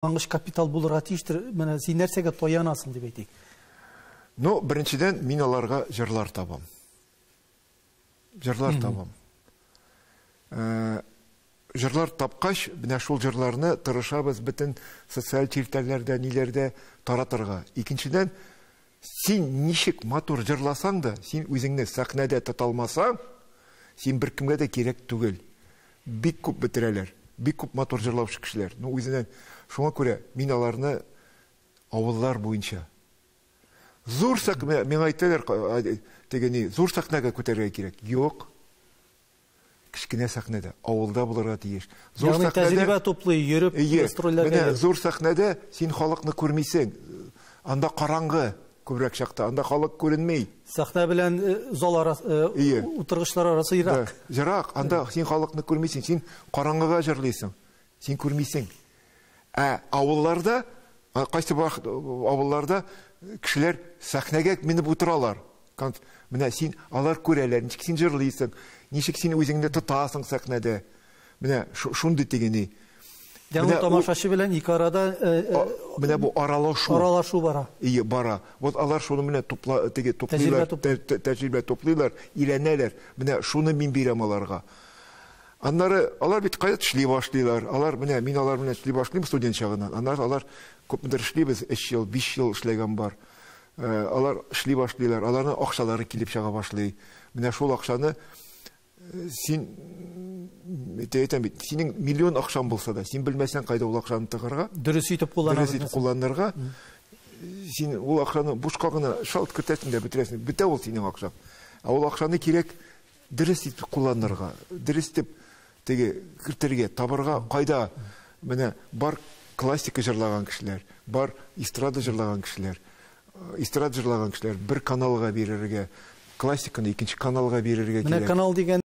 Башлангыч капитал булырга тиештер. Менә син нәрсәгә таянасың дип әйтик. Ну, беренчедән, мин аларга җырлар табам. Җырлар табам. Җырлар тапкач, менә шул җырларны тырышабыз бөтен социаль челтәрләрдә, ниләрдә таратырга. Икенчедән, син ничек матур җырласаң да, син үзеңне сәхнәдә тота алмасаң, син беркемгә дә кирәк түгел. Бик күп бетерәләр. Бик күп матур җырлаучы кешеләр. Ну, үзеннән шуңа күрә мин аларны авыллар буенча. Зур сәхнә, миңа әйтәләр, теге ни, зур сәхнәгә күтәрергә кирәк. Юк. Кечкенә сәхнәдә, авылда булырга тиеш. Зур Ягъни тәҗрибә туплый, йөреп, гастрольләргә. Менә зур сәхнәдә син халыкны күрмисең. Анда караңгы күбрәк чакта, анда халык күренми. Сәхнә белән зал арасы, утыргычлар арасы ерак. Ерак, анда син халыкны күрмисең, син караңгыга җырлыйсың. Син күрмисең. Ә авылларда, кайсы авылларда кешеләр сәхнәгә менеп утыралар. Менә син, алар күрәләр, ничек син җырлыйсың, ничек син үзеңне тотасың сәхнәдә. Менә шундый тегене. Яңа тамашачы белән ике арада менә бу аралашу. Аралашу бара. Ие, бара. Вот алар шуны менә тупла, теге туплыйлар, тәҗрибә туплыйлар, өйрәнәләр. Менә шуны мин бирәм аларга. Аннары алар бит кая эшли башлыйлар. Алар менә мин алар белән эшли башлыйм студент чагыннан. Аннары алар күпмедер эшлибез, 3 ел, 5 ел эшләгән бар. Алар эшли башлыйлар, аларның акчалары килеп чыга башлый. Менә шул акчаны син әйтәм бит, синең миллион акчаң булса да, син белмәсәң кайда ул акчаны тыгырга, дөрес итеп кулланырга, дөрес итеп кулланырга, син ул акчаны бушка гына шалт кертәсең дә бетерәсең. Бетә ул синең акчаң. Ә ул акчаны кирәк дөрес итеп кулланырга, дөрес итеп теге кертергә, табырга, кайда менә бар классика җырлаган кешеләр, бар эстрада җырлаган кешеләр, эстрада җырлаган кешеләр бер каналга бирергә, классиканы икенче каналга бирергә кирәк. Менә канал дигән